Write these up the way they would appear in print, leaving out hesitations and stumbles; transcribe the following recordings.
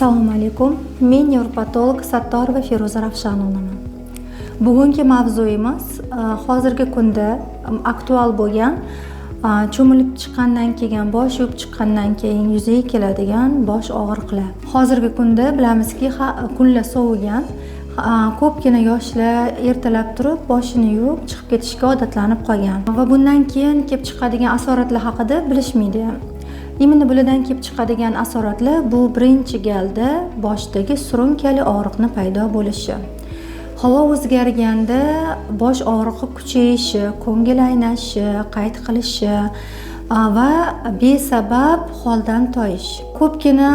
Assalomu alaykum. Men nevropatolog Sattorova Feruza Ravshanovnaman. Bugungi mavzuyimiz hozirgi kunda aktual bo'lgan, cho'milib chiqqandan keyin, bosh yuvib chiqqandan keyin yuzaga keladigan bosh og'riqlar. Hozirgi kunda bilamizki, kunlar sovigan, ko'pgina yoshlar ertalab turib boshini yuvib chiqib ketishga odatlanib qolgan va bundan keyin kelib chiqadigan asoratlar haqida bilishmaydi ham. Именно bulardan kelib chiqadigan asoratlar bu birinchi galda boshdagi surunkali og'riqni paydo bo'lishi. Havo o'zgarganda bosh og'rig'i kuchayishi, ko'ngil aynashi, qayt qilishi va besabab holdan toyish. Ko'pgina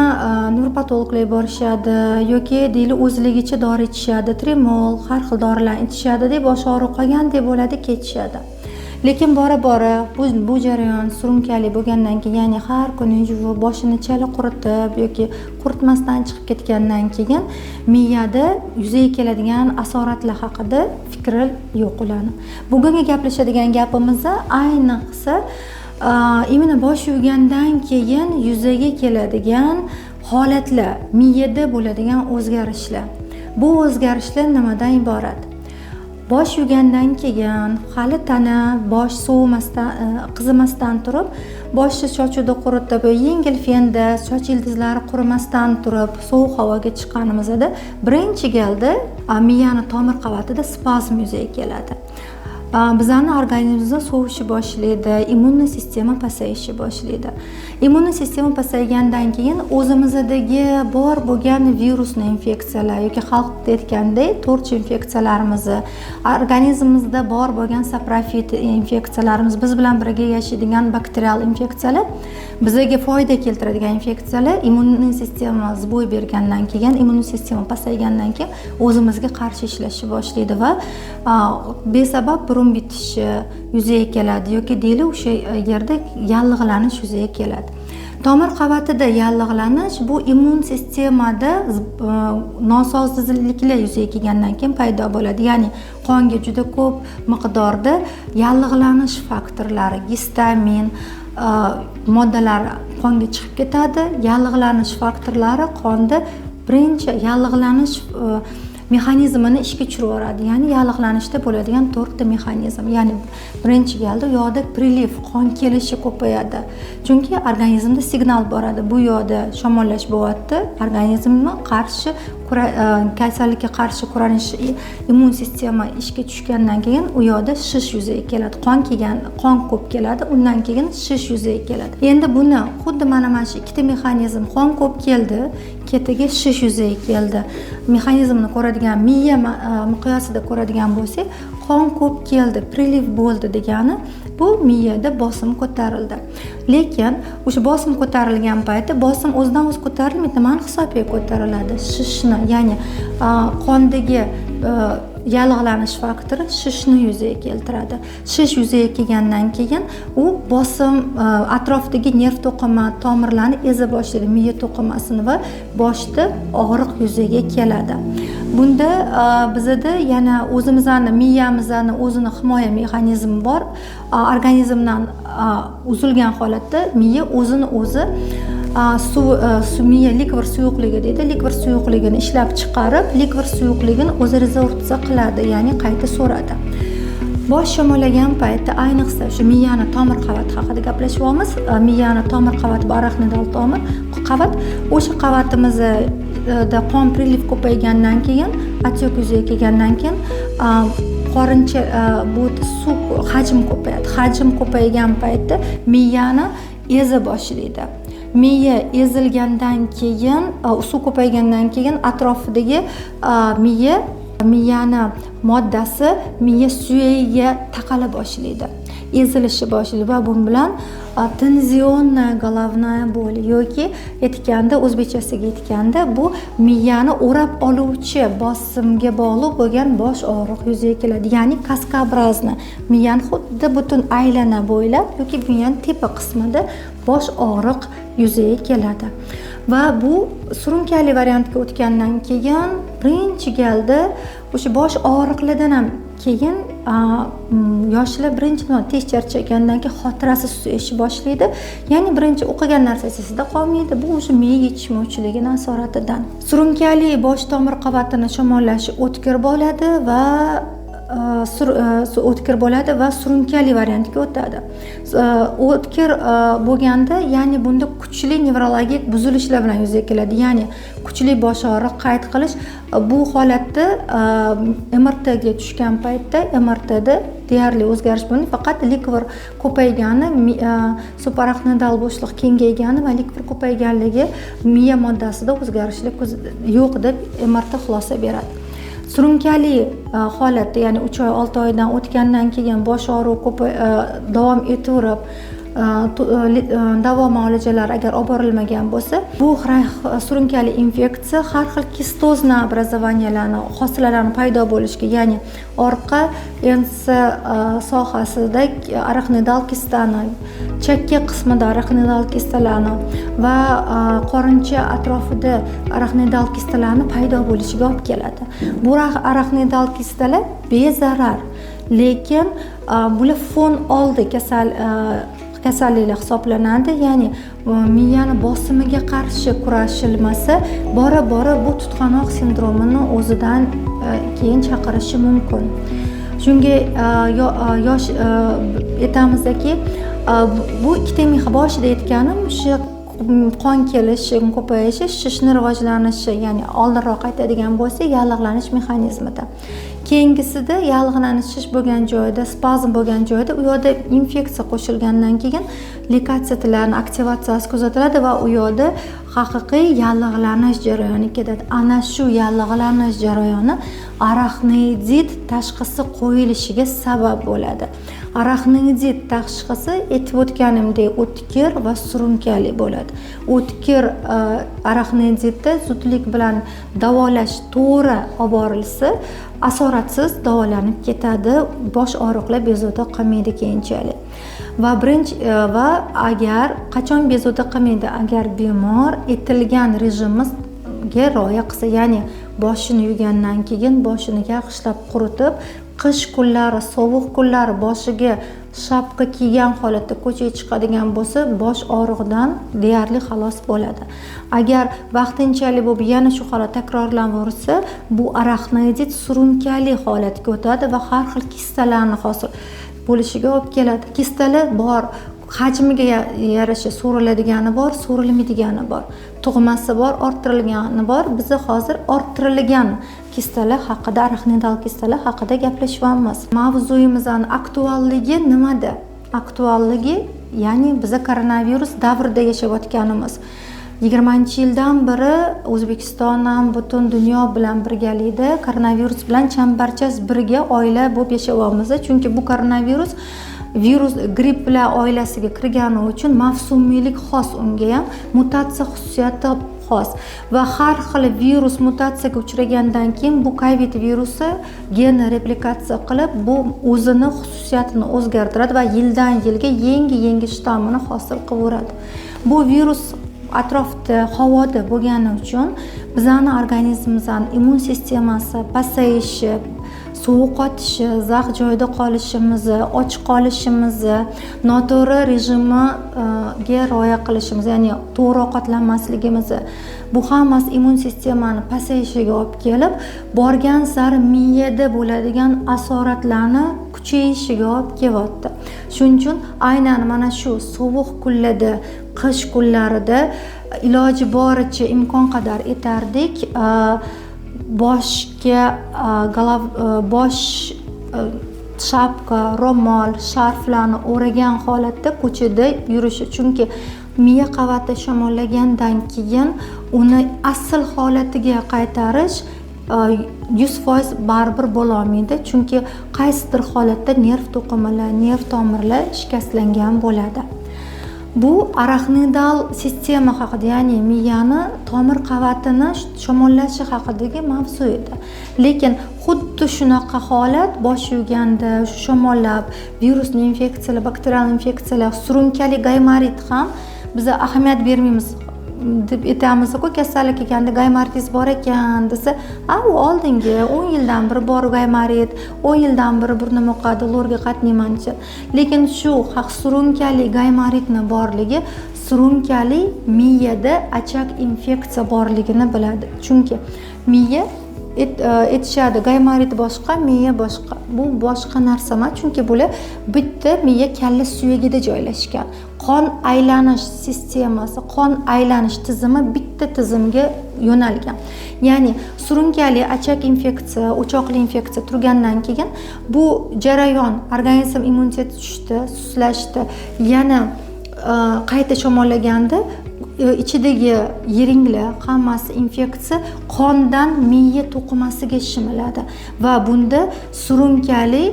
nevropatologlar borishadi yoki, deylik, o'zligicha dori ichishadi, trimol, har xil dorilarni ichishadi deb bosh og'rig'i qolgandek bo'ladi, ketishadi. Lekin bora bora bu jarayon surunkali bo'lgandan keyin, ya'ni har kuni yuvib, boshini chala quritib yoki quritmasdan chiqib ketgandan keyin miyada yuzaga keladigan asoratlar haqida fikri yo'q ularni. Bugungi gaplashadigan gapimiz ayniqsa именно bosh yuvgandan keyin yuzaga keladigan holatlar, miyada bo'ladigan o'zgarishlar. Bu o'zgarishlar nimadan iborat? Bosh yuvgandan keyin hali tana bosh sovimasdan, qizimasdan turib, boshni sochida quritib, yengil fenda soch ildizlari qurimasdan turib sovuq havoga chiqqanimizda birinchi galda miyani tomir qavatida spazm yuzaga keladi. Bizani organizmimizda sovishni boshlaydi, иммунный sistema pasayishni boshlaydi. Иммунный sistema pasaygandan keyin o'zimizdagi bor bo'lgan virusli infeksiyalar yoki xalq aytgandek TORCH infeksiyalarimizni, organizmimizda bor bo'lgan saprofit infeksiyalarimiz, biz bilan birga yashaydigan bakterial infeksiyalar, bizaga foyda keltiradigan infeksiyalar иммунный sistema сбой bergandan keyin, иммунный sistema pasaygandan keyin o'zimizga qarshi ishlashni boshlaydi va besabab burun bitishi yuzaga keladi yoki, deylik, o'sha yerda yallig'lanish yuzaga keladi. Tomir qavatida yallig'lanish bu immun sistemada nosozliklar yuzaga kelgandan keyin paydo bo'ladi, ya'ni qonga juda ko'p miqdorda yallig'lanish faktorlari, gistamin moddalari qonga chiqib ketadi. Yallig'lanish faktorlari qonda birinchi yallig'lanish mexanizmini ishga tushirib yuboradi, ya'ni yallig'lanishda bo'ladigan to'rtta mexanizm. Ya'ni birinchi galda u yoqda прилив, qon kelishi ko'payadi, chunki organizmda signal boradi: bu yoqda shamollash bo'lyapti. Organizmni qarshi kasallikka qarshi kuranish immun sistema ishga tushgandan keyin u yoqda shish yuzaga keladi, qon kelgan, qon ko'p keladi, undan keyin shish yuzaga keladi. Endi buni xuddi mana shu ikkita mexanizm, qon ko'p keldi, ketiga shish yuzaga keldi, mexanizmini ko'radigan, miya miqyosida ko'radigan bo'lsak, qon ko'p keldi, прилив bo'ldi degani bu miyada bosim ko'tarildi. Lekin o'sha bosim ko'tarilgan payti bosim o'zidan o'zi ko'tarilmaydi. Nimani hisobiga ko'tariladi? Shishni, ya'ni qondagi yallig'lanish faktori shishni yuzaga keltiradi. Shish yuzaga kelgandan keyin u bosim atrofdagi nerv to'qima tomirlarni eza boshlaydi, miya to'qimasini, va boshda og'riq yuzaga keladi. Bunda bizada yana o'zimizni miyamizni o'zini himoya mexanizmi bor. Organizmdan uzilgan holatda miya o'zini o'zi suv, miya likvor suyuqligi deydi, likvor suyuqligini ishlab chiqarib, likvor suyuqligini o'zi rezorpsiya qiladi, ya'ni qayta so'radi. Bosh shamollagan paytda, ayniqsa shu miyani tomir qavati haqida gaplashyapmiz. Miyani tomir qavati bu araxnoidal tomir qavat. O'sha qavatimizda qon прилив ko'paygandan keyin, отек yuzaga kelgandan keyin qorincha bu suv hajm ko'payadi. Hajm ko'paygan paytda miyani eza boshlaydi. Miya ezilgandan keyin, suv ko'paygandan keyin atrofidagi miyani moddasi miya suyagiga taqala boshlaydi, ezilishni boshlaydi va bu bilan тензионная головная боль yoki aytganda, o'zbekchasiga aytganda, bu miyani o'rab oluvchi bosimga bog'liq bo'lgan bosh og'riq yuzaga keladi, ya'ni каскообразно miyani xuddi butun aylana bo'ylab yoki miyani tepa qismida bosh og'riq yuzaga keladi. Va bu surunkali variantga o'tgandan keyin birinchi galda o'sha bosh og'riqlardan ham keyin Yoshlar birinchi tez charchagandan keyin xotirasi susayishni boshlaydi, ya'ni birinchi o'qigan narsasi esida qolmaydi. Bu o'sha miya yetishmovchiligini asoratidan. Surunkali bosh tomir qavatini shamollashi o'tkir bo'ladi va surunkali variantga o'tadi. O'tkir bo'lganda, ya'ni bunda kuchli nevrologik buzilishlar bilan yuzaga keladi, ya'ni kuchli bosh og'riq, qayd qilish. Bu holatda MRTga tushgan paytda MRTda deyarli o'zgarish bo'lmaydi, faqat likvor ko'paygani, subarachnoidal bo'shliq kengaygani va likvor ko'payganligi miya moddasida o'zgarishlar yo'q deb MRT xulosa beradi. Surunkali holatda, ya'ni 3 oy 6 oydan o'tgandan keyin bosh og'rig'i davom etaverib, davo muolajalari agar olib borilmagan bo'lsa, bu surunkali infeksiya har xil kistozna obrazованияларni, hosilalarni paydo bo'lishiga, ya'ni orqa ensa sohasida arachnoidal kistani, chakka qismida arachnoidal kistalarni va qorincha atrofida arachnoidal kistalarni paydo bo'lishiga olib keladi. Bu arachnoidal kistalar bezarar, lekin bular fon oldi kasalliklar hisoblanadi, ya'ni miyani bosimiga qarshi kurashilmasa, bora-bora bu tutqanoq sindromini o'zidan keyin chaqirishi mumkin. Shunga yosh aytamizki, bu ikkita boshida aytganim, o'sha qon kelishi ko'payishi, shishni rivojlanishi, ya'ni oldinroq aytadigan bo'lsak, yallig'lanish mexanizmida. Keyingisida yallig'lanish shish bo'lgan joyda, spazm bo'lgan joyda u yoqda infeksiya qo'shilgandan keyin leykotsitlarning aktivatsiyasi kuzatiladi va u yoqda haqiqiy yallig'lanish jarayoni ketadi. Ana shu yallig'lanish jarayoni arachnoidit tashxisi qo'yilishiga sabab bo'ladi. Arachnoidit tashxisi aytib o'tganimdek o'tkir va surunkali bo'ladi. O'tkir arachnoiditda zudlik bilan davolash to'g'ri olib borilsa, asoratsiz davolanib ketadi, bosh og'riqlar bezovta qilmaydi keyinchalik. Va birinchi va agar qachon bezovta qilmaydi, agar bemor etilgan rejimimizga rioya qilsa, ya'ni boshini yuvgandan keyin boshini yaxshilab quritib, qish kunlari, sovuq kunlari boshiga shapka kiygan holatda ko'chaga chiqadigan bo'lsa, bosh og'rig'idan deyarli xalos bo'ladi. Agar vaqtinchalik bo'lib yana shu holat takrorlanaversa, bu arachnoidit surunkali holatga o'tadi va har xil kistalarni hosil bo'lishiga olib keladi. Kistalar bor, hajmiga yarasha so'riladigani bor, so'rilmaydigani bor, tug'masi bor, orttirilgani bor. Biz hozir orttirilgan kistalar haqida, arachnoidal kistalar haqida gaplashyapmiz. Mavzuyimizning aktualligi nimada? Aktualligi, ya'ni biz koronavirus davrida yashayotganimiz. 20-yildan beri O'zbekiston ham butun dunyo bilan birgalikda koronavirus bilan chambarchas birga oila bo'lib yashayapmiz. Chunki bu koronavirus virus gripplar oilasiga kirgani uchun mavsumiylik xos, unga ham mutatsiya xususiyati xos va har xil virus mutatsiyaga uchragandan keyin bu COVID virusi gen replikatsiya qilib, bu o'zini xususiyatini o'zgartiradi va yildan yilga yangi shtammini hosil qilaveradi. Bu virus atrofda, havoda bo'lgani uchun bizani organizmimizning immun sistemasi pasayishi, sovuq otishi, zax joyda qolishimizni, och qolishimizni, noto'g'ri rejimga rioya qilishimiz, ya'ni to'g'ri ovqatlanmasligimizni, bu hammasi immun sistemani pasayishiga olib kelib, borgan sari miyada bo'ladigan asoratlarni kuchayishiga olib kelyapti. Shuning uchun aynan mana shu sovuq kunlarda, qish kunlarida iloji boricha imkon qadar etardik boshga bosh shapka, ro'mol, sharflarni o'ragan holatda ko'chada yurishi, chunki miya qavati shamollagandan keyin uni asl holatiga qaytarish 100% baribir bo'la olmaydi, chunki qaysidir holatda nerv to'qimalari, nerv tomirlar shikastlangan bo'ladi. Bu arachnoidal sistema haqida, ya'ni miyani tomir qavatini shamollashi haqidagi mavzu edi. Lekin xuddi shunaqa holat bosh yuvganda, shamollab, virusli infeksiyalar, bakterial infeksiyalar, surunkali gaymarit ham biz ahamiyat bermaymiz. Deb aytamiz-ku, kasallik kelganda gaymaritingiz bor ekan desa, a u oldingi 10 yildan beri bor gaymarit, 10 yildan beri burnim oqadi, lorga qatnayman deyishadi. Lekin shu haq surunkali gaymaritni borligi surunkali miyada очаг infeksiya borligini biladi. Chunki miya aytishadi, gaymarit boshqa, miya boshqa. Bu boshqa narsa emas, chunki bular bitta miya kalla suyagida joylashgan. Qon aylanish sistemasi, qon aylanish tizimi bitta tizimga yo'nalgan. Ya'ni surunkali очаг infeksiya, o'choqli infeksiya turgandan keyin bu jarayon organizm immuniteti tushdi, sustlashdi, yana qayta shamollaganda ichidagi yiringlar hammasi infeksiya qondan miya to'qimasiga shimiladi va bunda surunkali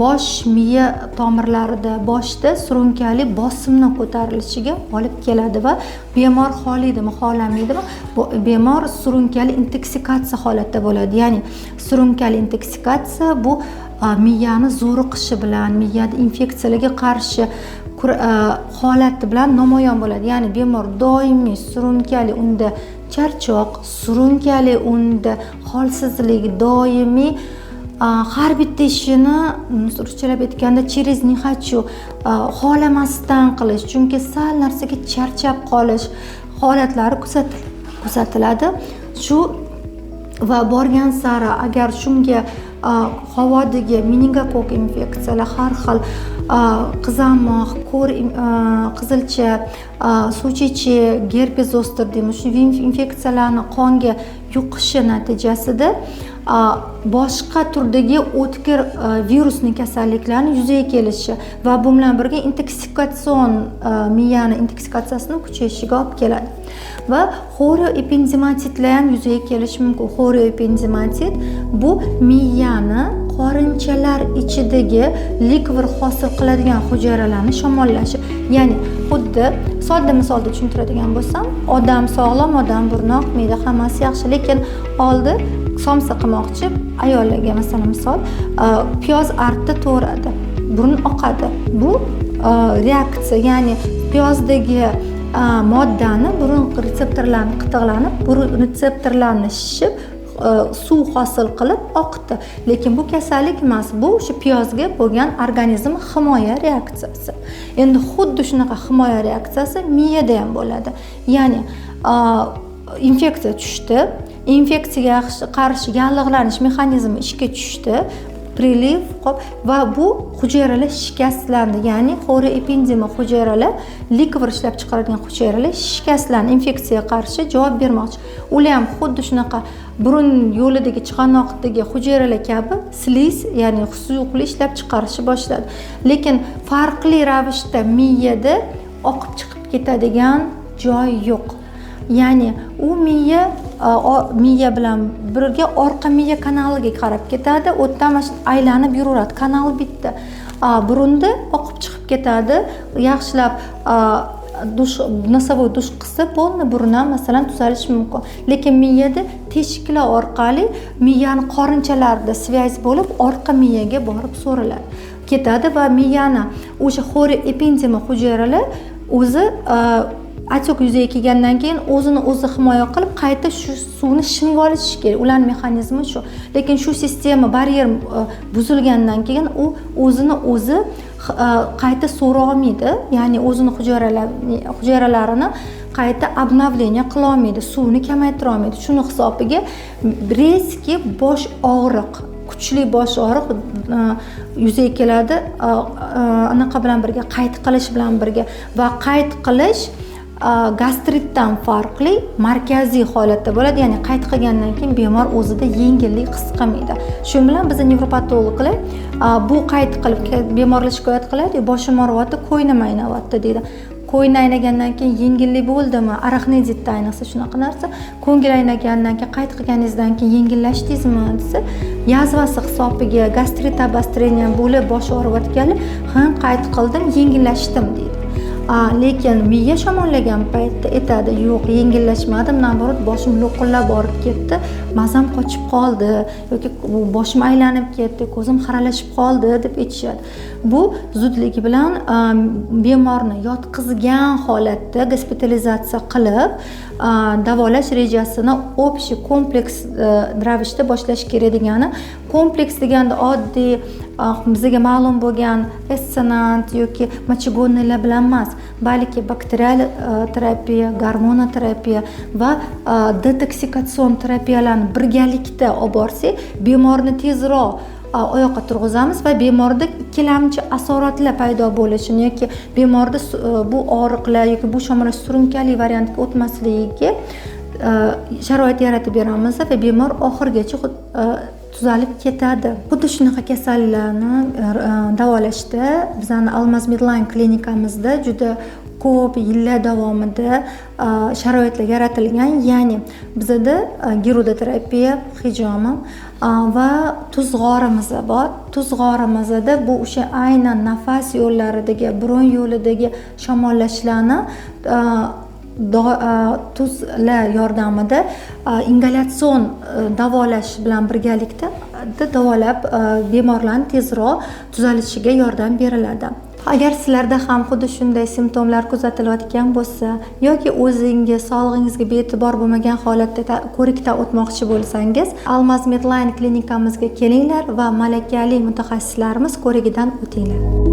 bosh miya tomirlarida, boshda surunkali bosimni ko'tarilishiga olib keladi va bemor xohlaydimi, xohlamaydimi, bemor surunkali intoksikatsiya holatida bo'ladi. Ya'ni surunkali intoksikatsiya bu miyani zo'riqishi bilan, miyada infeksiyalarga qarshi holati bilan namoyon bo'ladi. Ya'ni bemor doimiy surunkali unda charchoq, surunkali unda holsizlik, doimiy har bitta ishini, ruschalab aytganda, через не хочу, xohlamasdan qilish, chunki sal narsaga charchab qolish holatlari kuzatiladi. Shu va borgan sari agar shunga havodagi meningokokk infeksiyalar, har xil qizamiq, ko'r, qizilcha, suvchechak, gerpes zoster deymiz, shu infeksiyalarni qonga yuqishi natijasida boshqa turdagi o'tkir virusli kasalliklarni yuzaga kelishi va bu bilan birga intoksikatsion miyani intoksikatsiyasini kuchayishiga olib keladi. Va xorioependimatitlar ham yuzaga kelishi mumkin. Xorioependimatit bu miyani qorinchalar ichidagi likvor hosil qiladigan hujayralarni shamollashi. Ya'ni xuddi sodda misolda tushuntiradigan bo'lsam, odam sog'lom odam, burni oqmaydi, hammasi yaxshi, lekin oldi somsa qilmoqchi ayollarga, masalan, misol, piyoz artdi, to'g'radi, burun oqadi. Bu reaksiya, ya'ni piyozdagi moddani burun retseptorlarini qitiqlanib, burun retseptorlarini shishib, suv hosil qilib oqdi. Lekin bu kasallik emas, bu o'sha piyozga bo'lgan organizm himoya reaksiyasi. Endi xuddi shunaqa himoya reaksiyasi miyada ham bo'ladi. Ya'ni infeksiya tushdi, infeksiyaga qarshi yallig'lanish mexanizmi ishga tushdi, прилив, hop, va bu hujayralar shikastlandi. Ya'ni xorioependima hujayralar, likvor ishlab chiqaradigan hujayralar shikastlandi, infeksiyaga qarshi javob bermoqchi. Ular ham xuddi shunaqa burun yo'lidagi chig'anoqdagi hujayralar kabi слизь, ya'ni suyuqlik ishlab chiqarishni boshladi. Lekin farqli ravishda miyada oqib chiqib ketadigan joy yo'q. Ya'ni u miya bilan birga orqa miya kanaliga qarab ketadi, u yerdan mana shu aylanib yuraveradi, kanal bitta. Burunda oqib chiqib ketadi, yaxshilab душ, носовой душ qilsa, полный burun ham, masalan, tuzalishi mumkin. Lekin miyada teshiklar orqali miyani qorinchalarida связь bo'lib, orqa miyaga borib so'riladi, ketadi va miyani o'sha xorioependima hujayralar o'zi отек yuzaga kelgandan keyin o'zini o'zi himoya qilib, qayta shu suvni shimib olishi kerak. Ularni mexanizmi shu. Lekin shu sistema baryer buzilgandan keyin u o'zini o'zi qayta so'ra olmaydi, ya'ni o'zini hujayralarini qayta обновление qilolmaydi, suvni kamaytira olmaydi. Shuni hisobiga резкий bosh og'riq, kuchli bosh og'riq yuzaga keladi, anaqa bilan birga, qayt qilish bilan birga. Va qayt qilish gastritdan farqli markaziy holatda bo'ladi, ya'ni qayt qilgandan keyin bemor o'zida yengillik his qilmaydi. Shu bilan biz nevropatologlar bu qayt qilib bemorlar shikoyat qiladi, boshim og'riyapti, ko'nglim aynayapti deydi. Ko'ngli aynagandan keyin yengillik bo'ldimi? Arachnoiditda ayniqsa shunaqa narsa. Ko'ngil aynagandan keyin, qayt qilganingizdan keyin yengillashdingizmi desa, yazvasi hisobiga gastrit обострение bo'lib boshi og'riyotganlar, ha, qayt qildim, yengillashdim deydi. Lekin miya shamollagan paytda aytadi: "Yo'q, yengillashmadim, наоборот, boshim lo'qillab borib ketdi, mazam qochib qoldi yoki boshim aylanib ketdi, ko'zim xiralashib qoldi", deb aytishadi. Bu zudligi bilan bemorni yotqizgan holatda, gospitalizatsiya qilib davolash rejasini общий kompleks ravishda boshlash kerak degani. Kompleks deganda oddiy bizga ma'lum bo'lgan Эссенант yoki мочегонный lar bilan emas, balki bakterial terapiya, gormonoterapiya va detoksikatsion terapiyalarni birgalikda olib borsak, bemorni tezroq oyoqqa turg'izamiz va bemorda ikkilamchi asoratlar paydo bo'lishini yoki bemorda bu og'riqlar yoki bu shamollash surunkali variantga o'tmasligiga sharoit yaratib beramiz va bemor oxirigacha tuzalib ketadi. Xuddi shunaqa kasallarni davolashda bizani Almaz Medline klinikamizda juda ko'p yillar davomida sharoitlar yaratilgan, ya'ni bizada girudoterapiya, hijoma va tuz g'orimiz bor. Tuz g'orimizda bu o'sha aynan nafas yo'llaridagi, burun yo'lidagi shamollashlarni tuzlar yordamida ingalyatsion davolash bilan birgalikda davolab, bemorlarni tezroq tuzalishiga yordam beriladi. Agar sizlarda ham xuddi shunday simptomlar kuzatilayotgan bo'lsa yoki o'zingiz sog'lig'ingizga bee'tibor bo'lmagan holatda ko'rikdan o'tmoqchi bo'lsangiz, Almaz Medline klinikamizga kelinglar va malakali mutaxassislarimiz ko'rigidan o'tinglar.